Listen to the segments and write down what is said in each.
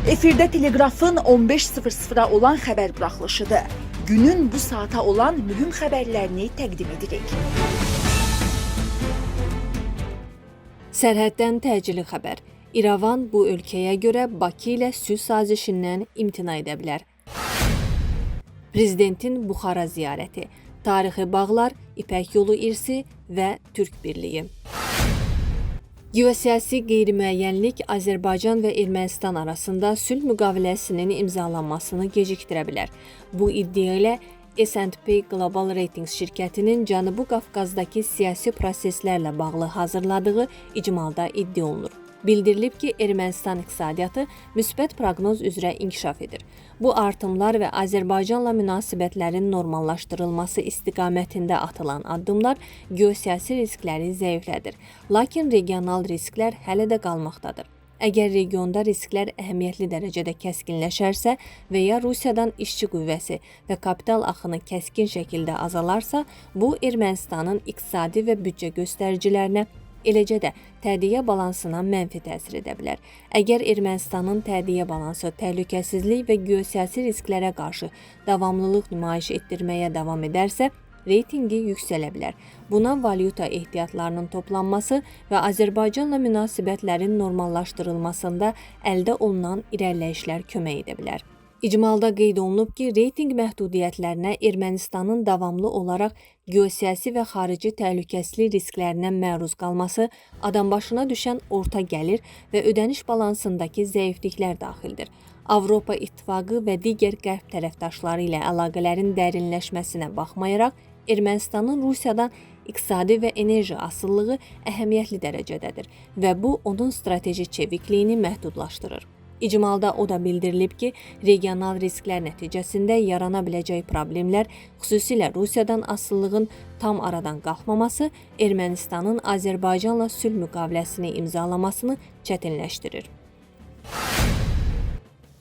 Efirdə Teleqrafın 15:00-a olan xəbər buraxılışıdır. Günün bu saata olan mühüm xəbərlərini təqdim edirik. Sərhəddən təcili xəbər. İrəvan bu ölkəyə görə Bakı ilə sülh sazişindən imtina edə bilər. Prezidentin Buxara ziyarəti, tarixi bağlar, İpək yolu irsi və Türk birliyi. Geosiyasi qeyri-müəyyənlik Azərbaycan və Ermənistan arasında sülh müqaviləsinin imzalanmasını gecikdirə bilər. Bu iddia ilə S&P Global Ratings şirkətinin Cənubi Qafqazdakı siyasi proseslərlə bağlı hazırladığı icmalda iddia olunur. Bildirilib ki, Ermənistan iqtisadiyyatı müsbət proqnoz üzrə inkişaf edir. Bu artımlar və Azərbaycanla münasibətlərin normallaşdırılması istiqamətində atılan addımlar geosiyasi riskləri zəiflədir. Lakin regional risklər hələ də qalmaqdadır. Əgər regionda risklər əhəmiyyətli dərəcədə kəskinləşərsə və ya Rusiyadan işçi qüvvəsi və kapital axını kəskin şəkildə azalarsa, bu Ermənistanın iqtisadi və büdcə göstəricilərinə, eləcə də tədqiqat balansına mənfi təsir edə bilər. Əgər Ermənistanın tədqiqat balansı təhlükəsizlik və geosiyasi risklərə qarşı davamlılıq nümayiş etdirməyə davam edərsə, reytinqi yüksələ bilər. Buna valyuta ehtiyatlarının toplanması və Azərbaycanla münasibətlərin normallaşdırılmasında əldə olunan irəliləyişlər kömək edə bilər. İcmalda qeyd olunub ki, reytinq məhdudiyyətlərinə Ermənistanın davamlı olaraq geosiyasi və xarici təhlükəsizlik risklərinə məruz qalması, adambaşına düşən orta gəlir və ödəniş balansındakı zəifliklər daxildir. Avropa İttifaqı və digər qərb tərəfdaşları ilə əlaqələrin dərinləşməsinə baxmayaraq, Ermənistanın Rusiyadan iqtisadi və enerji asılılığı əhəmiyyətli dərəcədədir və bu onun strateji çevikliyini məhdudlaşdırır. İcmalda o da bildirilib ki, regional risklər nəticəsində yarana biləcək problemlər, xüsusilə Rusiyadan asılılığın tam aradan qalxmaması Ermənistanın Azərbaycanla sülh müqaviləsini imzalamasını çətinləşdirir.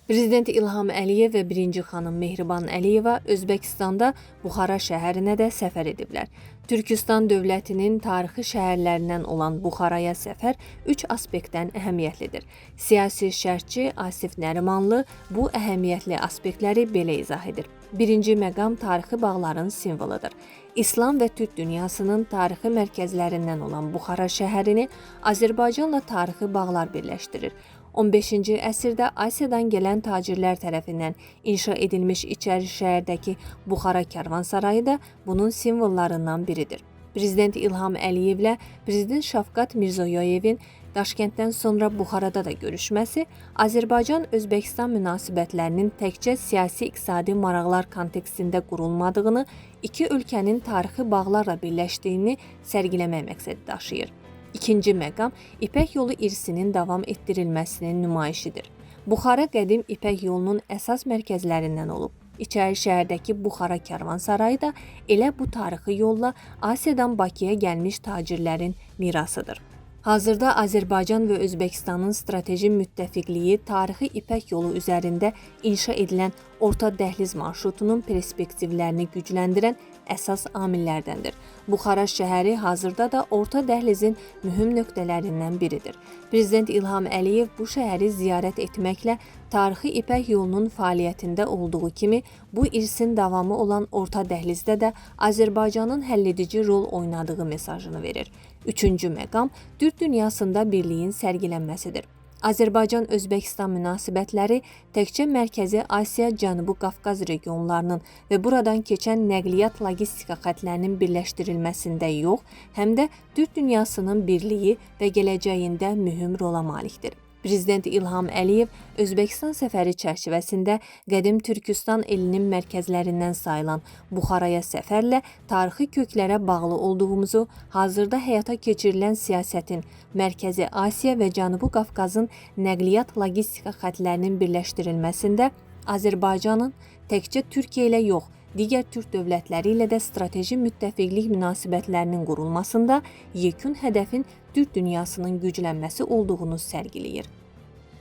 Prezident İlham Əliyev və birinci xanım Mehriban Əliyeva Özbəkistanda Buxara şəhərinə də səfər ediblər. Türkistan dövlətinin tarixi şəhərlərindən olan Buxaraya səfər üç aspektdən əhəmiyyətlidir. Siyasi şərhçi Asif Nərimanlı bu əhəmiyyətli aspektləri belə izah edir. Birinci məqam tarixi bağların simvoludur. İslam və Türk dünyasının tarixi mərkəzlərindən olan Buxara şəhərini Azərbaycanla tarixi bağlar birləşdirir. 15-ci əsrdə Asiyadan gələn tacirlər tərəfindən inşa edilmiş içəri şəhərdəki Buxara karvansarayı da bunun simvollarından biridir. Prezident İlham Əliyevlə Prezident Şavkat Mirziyoyevin Daşkənddən sonra Buxarada da görüşməsi Azərbaycan-Özbəkistan münasibətlərinin təkcə siyasi-iqtisadi maraqlar kontekstində qurulmadığını, iki ölkənin tarixi bağlarla birləşdiyini sərgiləmək məqsədi daşıyır. İkinci məqam İpək yolu irsinin davam etdirilməsinin nümayişidir. Buxara qədim İpək yolunun əsas mərkəzlərindən olub. İçəri şəhərdəki Buxara karvansarayı da elə bu tarixi yolla Asiyadan Bakıya gəlmiş tacirlərin mirasıdır. Hazırda Azərbaycan və Özbəkistanın strateji müttəfiqliyi tarixi İpək yolu üzərində inşa edilən Orta Dəhliz marşrutunun perspektivlərini gücləndirən əsas amillərdəndir. Buxara şəhəri hazırda da Orta Dəhlizin mühüm nöqtələrindən biridir. Prezident İlham Əliyev bu şəhəri ziyarət etməklə tarixi İpək yolunun fəaliyyətində olduğu kimi bu irsin davamı olan Orta Dəhlizdə də Azərbaycanın həlledici rol oynadığı mesajını verir. Üçüncü məqam Türk dünyasında birliyin sərgilənməsidir. Azərbaycan-Özbəkistan münasibətləri təkcə Mərkəzi Asiya, Cənubi Qafqaz regionlarının və buradan keçən nəqliyyat logistika xətlərinin birləşdirilməsində yox, həm də Türk dünyasının birliyi və gələcəyində mühüm rola malikdir. Prezident İlham Əliyev Özbəkistan səfəri çərçivəsində qədim Türkistan elinin mərkəzlərindən sayılan Buxaraya səfərlə tarixi köklərə bağlı olduğumuzu, hazırda həyata keçirilən siyasətin Mərkəzi Asiya və Cənubi Qafqazın nəqliyyat logistika xətlərinin birləşdirilməsində Azərbaycanın təkcə Türkiyə ilə yox, digər türk dövlətləri ilə də strateji müttəfiqlik münasibətlərinin qurulmasında yekun hədəfin Türk dünyasının güclənməsi olduğunu sərgiləyir.